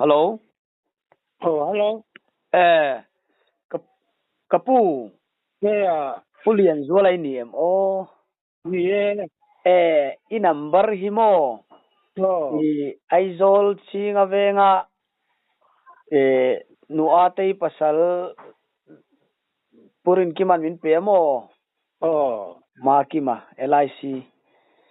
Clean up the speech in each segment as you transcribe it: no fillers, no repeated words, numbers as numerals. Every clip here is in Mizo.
Hello. Oh, hello. Eh, ka ka pu. Yeah. Pu Lian Zual ai ni em aw? Ni e. Eh, i number hi maw? Oh. I Aizawl Chinga venga eh nu a tei pasal Purin Kiman min pe a maw? Oh. Ma Kima, LIC.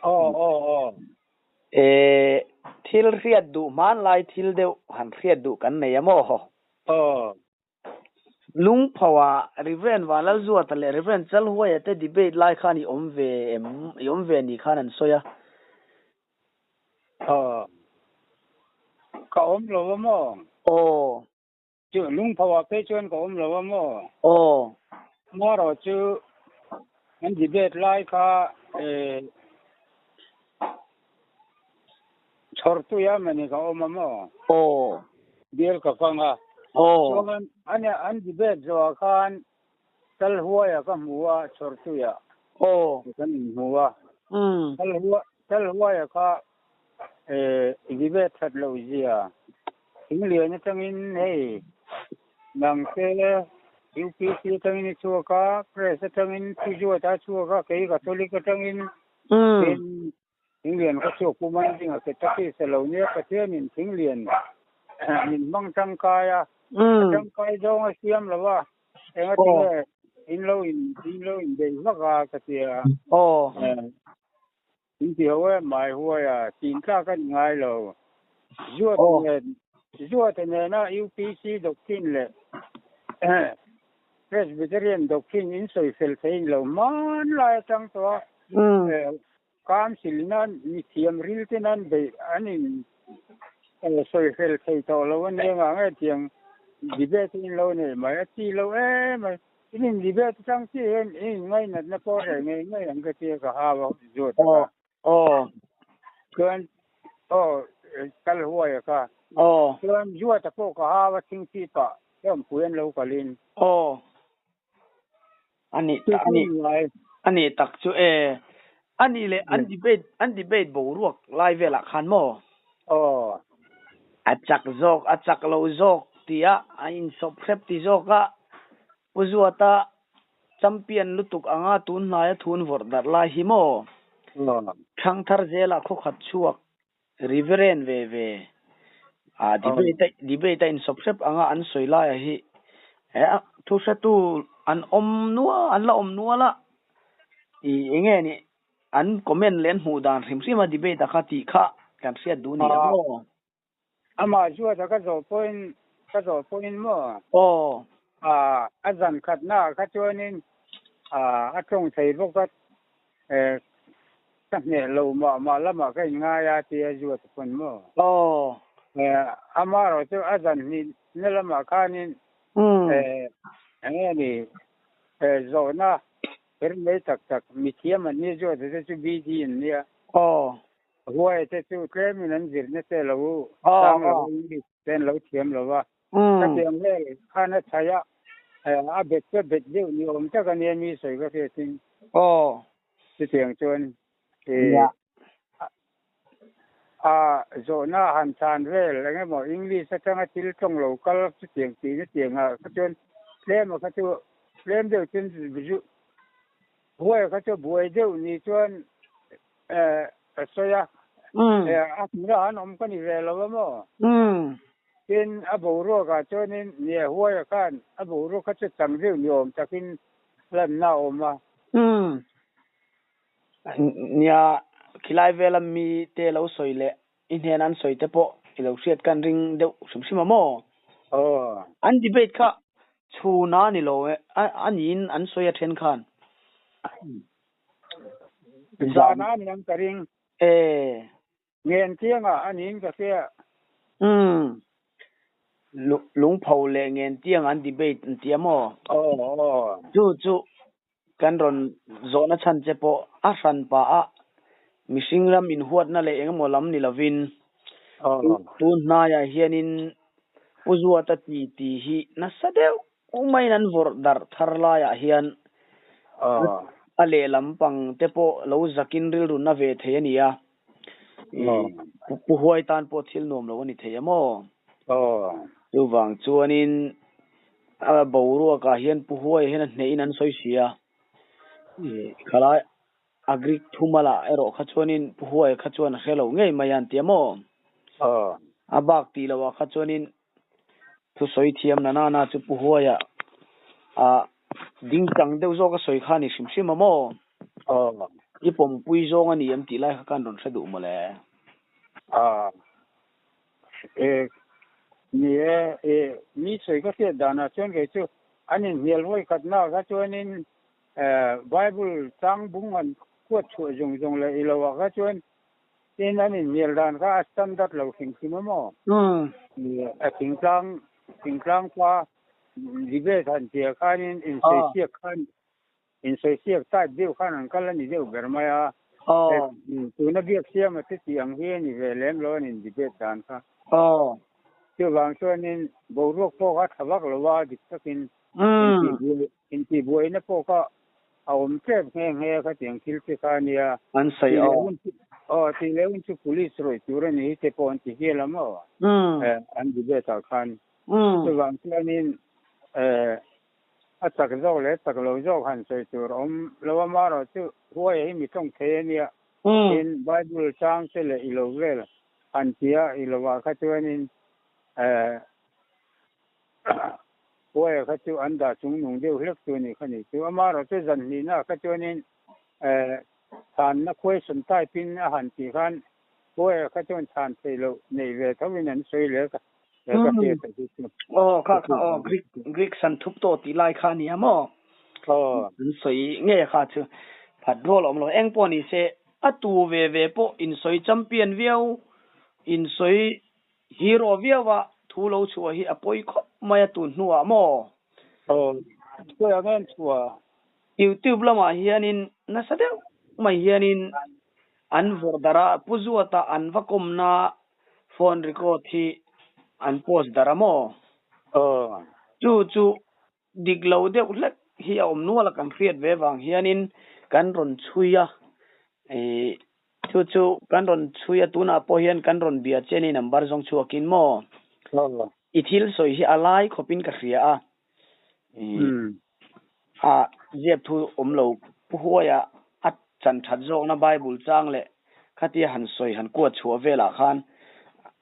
Oh, oh, oh. Eh, thil hriat duh hmanlai thil deuh han hriat duh kan nei a maw? Oh. Lungphawa Reverend Vanlalzuata leh Reverend Chalhuaia te debate lai khan i awm ve em? I awm ve ni khan an sawi a. Oh. Ka awm lo a maw? Aw. Chu Lungphawa phei chuan ka awm lo a maw? Aw. Marawh chu an debate lai kha eh Chhawrtuia mani ka awm a maw? Aw. Bial ka kang a. Aw. Chuan an an debate zawhah khan Talhuaia ka hmu a Chhawrtuia. Aw. Kan inhmu a. Talhuaia kha eh debate that loh zia Thinglian atangin hei nang te UPC atangin i chhuak a, Press atangin Thuzuat a chhuak a, kei Catholic atangin tin Thinglian ka chhuak pu mai ding a ke taki sa lo nia Pathianin Thinglian min hmang tangkai a, a tangkai zawng a siam lo a, enga tinge in lo in in lo inbeih vak a ka ti a. In ti ho em mai huai a, tin tlak a ni ngai lo. Zuata nen Zuata nena UPC doctrine leh Presbyterian doctrine in sawi fel thei in lo hmanlai atang tawh a, Council nan mithiam ril te nan beih an in sawi fel thei tawh lo a nia ngah nge tiang debate in lo nei mai a chi lo em mai. In in debate atang chiah hian in in ngainatna pawh reh ngei ngei ang ka tia ka hau a zawt a ka. Aw. Chuan aw kal huai a ka. Aw. Chuan zuata pawh ka hau a thingthi pah hlawmpui an lo kalin. Aw. Ani ani ani tak chu e. Ani leh an debate an debate boruak lai velah khan maw? Aw. A chak zawk a chak lo zawk tia a insawp hrep ti zawk a, Pu Zuata champion lutuk anga tun hnaia thun vawrh darh lai hi maw? Aw. Thangthar zela khawkhat chhuak Reverend ve ve a debate debate a insawp hrep anga an sawi laia hi he thu hretu an awm nual an la awm nual a i enge ni an comment leh an hmuh dan hrim hrim a debate a kha tih kha kan hriat duh ni a maw? Amah zuata ka zawh pawhin ka zawh pawhin maw? Aw. A zan khatna ah kha chuanin a tawng thei bawk a Ka hneh lo mah mah lamah ka inngai a tia zuat a pawn maw? Aw. Amaherawh chu a zan hnih na lamah khanin eng nge ni zawhna her mai tak tak mithiam an nia zuat te chu BD an nia. Aw. Huai te chu tlemin an zirna te lo sang lo English te an lo thiam lo va. Ka tiang vel khan a chhaih a, a bet chu a bet deuh ni awm tak a nia mi sawi ka hriatin. Aw. Chutiang chuan a zawhna han chhan vel eng emaw English atanga thil tawng lo kal chutiang tihna tiangah kha chuan tlem a kha chu tlem deuh chuan buai kha chu buai deuh ni chuan a sawi a, a hmuna han awm ka ni ve lo a maw? Tin, a boruakah chuanin nia huaia khan a boruak kha chu chang deuh ni awm takin Lanna a awm a. Umm. Nia, khilai vela mi te lo sawi leh i hnen an sawi te pawh i lo hriat kan ring deuh hrim hrim a maw? Aw. An debate kha chhun a ni lo e, a niin an sawi a then khan. Zan a ni ang ka ring. E. Ngen tiangah a niin ka hria. Umm. Lungpho leh ngen tiang an debate an tia maw? Aw aw. Chu chu kan rawn zawhna chhan che pawh a hran pah a, mihring ram inhuatna leh engemaw lam ni lovin tun hnaiah hianin Pu Zuata ti ti hi nasa deuh maiin an vawrh darh thar laiah hian a lehlam pang te pawh lo zakin rilru na ve thei a ni a. Pu Huai tan pawh thil nuam lo a ni thei a maw? Aw. Chuvang chuanin a boruakah hian Pu Huaia hian a hnehin an sawi si a. Khalai a Greek thumalah erawh kha chuanin Pu Huaia kha chuan a hre lo ngei mai a an ti a maw? Aw. A bak tih loah kha chuanin thusawi thiam na nana chu Pu Huaia a dingchang deuh zawk a sawi kha a ni hrim hrim a maw? Aw. I pawmpui zawng a ni em tih lai kha khan rawn hre duh mawle. Aw. E ni e, e mi sawi ka hriat danah chuan kei chu an inhnial vawi khatna kha chuanin Bible chang bung an kuat chhuah zawng zawng leh i loah kha chuan tin an inhnial dan kha a standard lo hrim hrim a maw? A thingtlang thingtlang pa debate han tia khanin insawi siak khan Insawi siak type deuh khan an kal a ni deuh ber mai a. Tuna biak siama te tih ang hi a ni ve lem lo an in debate dan kha. Chuvang chuanin boruak pawh kha tha vak lo a, dik takin intihbuaina pawh kha a awm tep nghe nghe khatiang thil te kha a nia. An sawi aw. Aw, tih leh hun chu police rawih tur a ni hi te pawh an ti hial a maw an debate ah khan. Chuvang chuanin A chak zawk leh chak lo zawk han sawi tur a awm lo a, marawh chu huai hi mi tawng thei a nia. Tin, Bible chang te leh i lo vel han ti a, i lovah kha chuanin huaia kha chu an dah chungnung deuh hlek chu a ni kha ni chu. Amarawh chu zan hnihnaah kha chuanin chhanna question type in a han tih khan huaia kha chuan chhan theih loh nei ve thovin an sawi leh ka Aw kha kha aw Greek Greek san thup tawh tih lai kha a nia maw? An sawi nge kha chu phat rual a awm lo. Eng pawh ni se a tu ve ve pawh insawi champion viau, insawi hero viau a thu lo chhuah hi a pawi khawp mai a tun hnuah maw? Aw, sawi ang em chhuah? YouTube lamah hianin nasa deuh mai hianin an vawrh darh a, Pu Zuata an va kawmna Phone record hi an post darh a maw? Aw. Chu chu dik lo deuh hlek hi a awm nual a kan hriat ve vang hianin kan rawn chhui a, ih chu chu kan rawn chhui a tunah pawh hian kan rawn bia che ni number zawng chhuakin maw? Aw. I thil sawi hi a lai khawpin ka hria a, ih a ziak thu awm lo Pu Huaia a chan that zawkna Bible chang leh khatia han sawi han kuat chhuah velah khan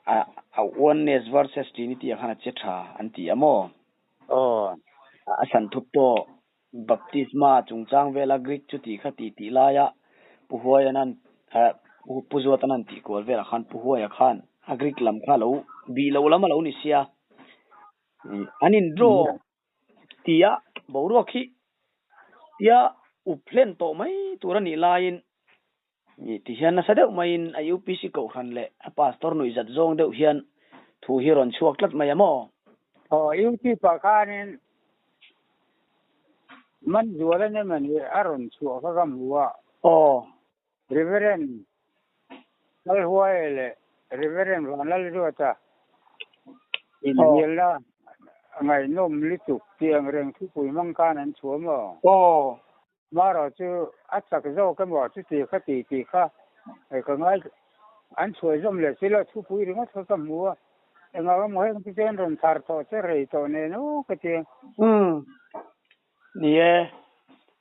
a a oneness versus trinity ah khan a che tha an ti a maw? Aw. A san thup pawh baptisma chungchang vela Greek chuti khati tih laia Pu Huaia'n an Pu Zuata'n an tih kual velah khan Pu Huaia khan a Greek lam kha lo bih loh lam a lo ni sia. An in draw tia boruak hi tia up hlen tawh mai tur a nih laiin ti hian nasa deuh maiin a UPC kohhran leh a pastor nuihzat zawng deuh hian thu hi rawn chhuak tlat mai a maw? Aw, YouTube ah khanin Manzual a nem a ni a rawn chhuah kha ka hmu a. Aw. Reverend Lalhuaia leh Reverend Vanlalruata inhnialna ngaihnawm lutuk tih ang reng thupui hmang khan an chhuah maw? Aw. Marawh chu a chak zawk emaw chuti kha ti tih kha ka ngai an chhuah zawm leh si lo thupui ringawt kha ka hmu a, engah emaw heng te chuan rawn thar tawh che rei tawh nen aw ka ti. Umm. Ni e,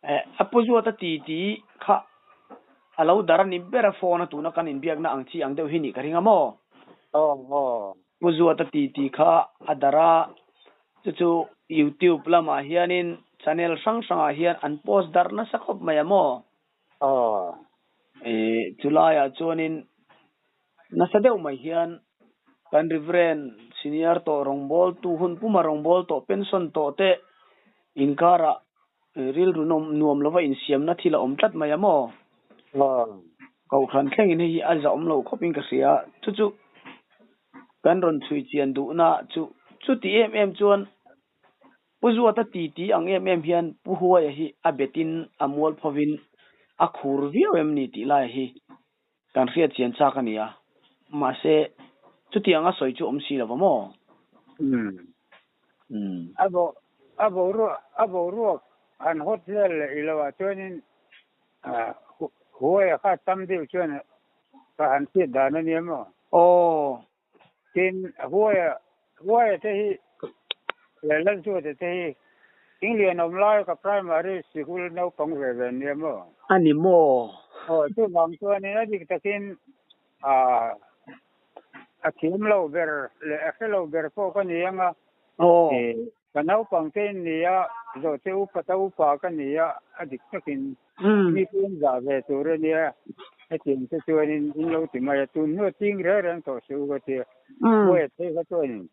eh, a pu Zuata titi kha a lo dar a ni ber a phone a tuna kan inbiakna ang chi ang deuh hi nih ka ring a maw? Aw, aw. Pu Zuata titi kha a dar a, chu chu YouTube lamah hianin channel hrang hrangah hian an post darh nasa khawp mai a maw? Aw. Eh, chulaiah chuanin Nasa deuh mai hian kan Reverend Senior tawh rawngbawltu hun puma rawngbâwl tawh pension tawh te inkarah rilru nuam lova insiamna thil a awm tlat mai a maw? Kohhran thlengin hei hi a zahawm lo khawpin ka hria. Chu chu kan rawn chhui chian duhna chu chuti em em chuan Pu Zuata titi ang em em hian Pu Huaia hi a betin a mualphovin a khur viau em ni tih lai hi Kan hriat chian chak a nia. Mahse, chutiang a sawi chu awm si lo va maw? Umm. A bo, a boruak, a boruak han hawt vel leh i lo ah chuanin huaia kha tam deuh chuan ka han hriat dan a nia maw? Aw. Tin, huaia, Huaia te hi leh Lalzuata te hi Thinglian awm lai ka primary sikul naupang ve ve nia maw? A ni maw? Aw, chuvang chuanin a dik takin a thiam lo ber leh a hre lo ber pawh ka ni ang a. Aw. Ka naupang te in ni a, zawhte upa ta upa ka ni a, a dik takin mi chu in zah ve tur a nia, hetiang te chuanin in lo ti mai a, tun hnu a ching reng reng tawh suh u ka ti a, Huai phei kha chuanin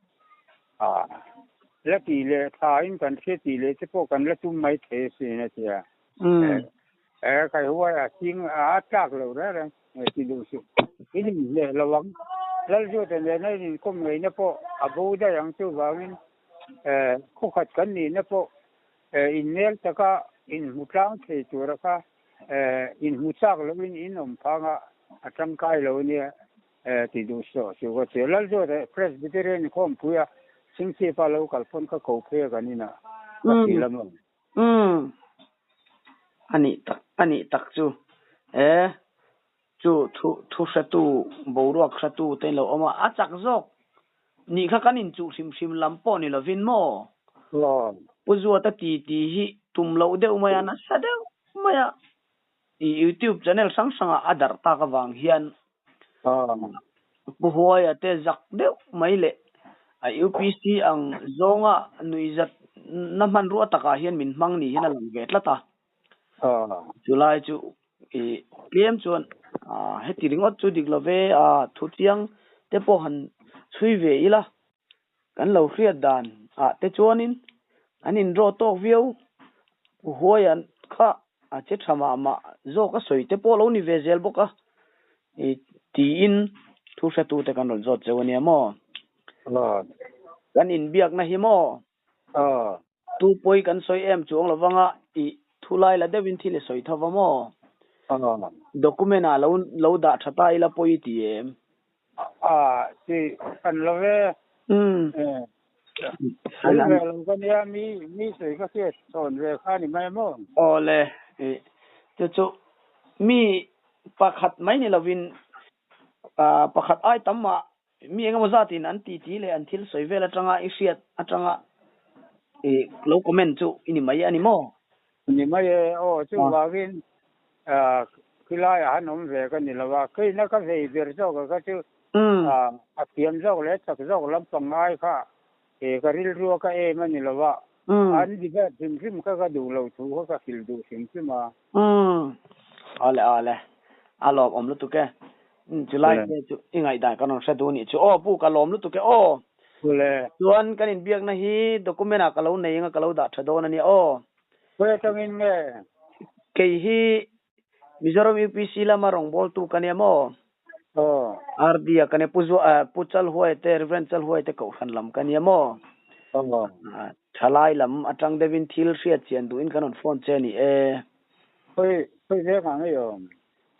la tih leh thla in kan hria tih leh te pawh kan la tum mai thei asin a ti a, kai huai a ching a tlak lo reng reng ti duh suh, in inhleh lo ang, Lalzuata nena in inkawm ngeina pawh a bo daih ang chuvangin Khawkhat kan nihna pawh innel taka inhmu tlang thei tura kha inhmu chak loin in awm phanga a tangkai lo ania tih duh sawh chu ka ti a. Lalzuata Presbyterian inkhawmpui a Chhingchhipa lo kal pawn ka ko phei a kan inah ka hrilh a maw? Umm. A nih tak a nih tak chu e chu thu thu hretu boruak hretu te in lo awm a, a chak zawk Nih kha kan inchuh hrim hrim lam pawh ni lovin maw? Pu Zuata ti ti hi tum loh deuh mai a, nasa deuh mai a, i YouTube channel hrang hrangah a darh tak avang hian Pu Huaia te zak deuh mai leh a UPC ang zawnga nuihzat na hmanrua takah hian min hmang ni hian a lang ve tlat a. Chulai chu i tlem chuan heti ringawt chu dik lo ve a, thu chiang te pawh han chhui ve ila kan lo hriat dan ah te chuanin an in draw tawk viau huai an kha a che tha mah mah zawk a sawi te pawh lo ni ve zel bawk a i tiin thu hretu te kan rawn zawt cheu ania maw kan inbiakna hi maw Tu pawi kan sawi em chuang lo vanga i thu lai la deuhin thil i sawi tho va maw? Document ah lo lo dah tha ta ila pawi i ti em? A ti kan lo ve. Sawi ve lo ka nia mi mi sawi ka hriat chhawn ve kha ni mai maw? Awle chu chu mi pakhat mai ni lovin pakhat ai tam mah Mi engemaw zatin an titi leh an thil sawi vel atanga i hriat atanga i lo comment chu i ni mai a ni maw? Ni mai e, aw chuvangin khilaiah han awm ve ka ni lo a, keina ka vei ber zawk a kha chu a thiam zawk leh chak zawk lampang ngai kha ka rilrua ka em a ni lo a, an debate hrim hrim kha ka duh lo thu kha ka hrilh duh hrim hrim a. Awle awle, a lawmawm lutuk e. Chulai te chu i ngaihdan kan rawn hre duh nih chu. Aw pu ka lawm lutuk e aw. Ule. Chuan kan inbiakna hi document ah ka lo nei anga ka lo dah tha dawn a nia aw. Khawi atangin nge? Kei hi Mizoram UPC lama rawngbawltu ka nia maw? Aw. RD a ka nia Pu Zua Pu Chalhuai te Reverend Chalhuai te kohhran lam ka nia maw? Aw. Thalai lam atang deuhin thil hriat chian duhin kan rawn phone che a ni e. Khawi khawi vek ang ei awm?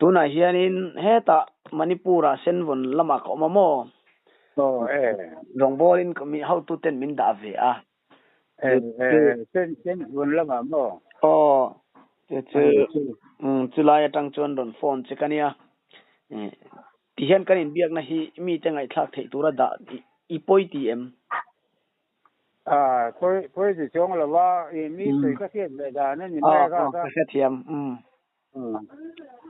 Tunah hianin hetah Manipur-ah Senvawn lamah ka awm a maw? Aw e. Rawngbawlin mi hotuten min dah ve a. E e Sen Senvawn lamah maw? Aw chu chu chulai atang chuan rawn phone che ka nia. Tihian kan inbiakna hi mite ngaihthlak theih tura dah i pawi ti em? A, khawi khawi ti chuang lo va, i mi sawi ka hriat ve dan a ni mai a kha kha. Ka hrethiam, umm.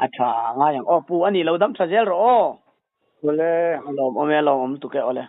A tha ngai ang. Aw pu a ni lo dam tha zel rawh aw. Awle. A lawm awm e, a lawm awm lutuk e, awle.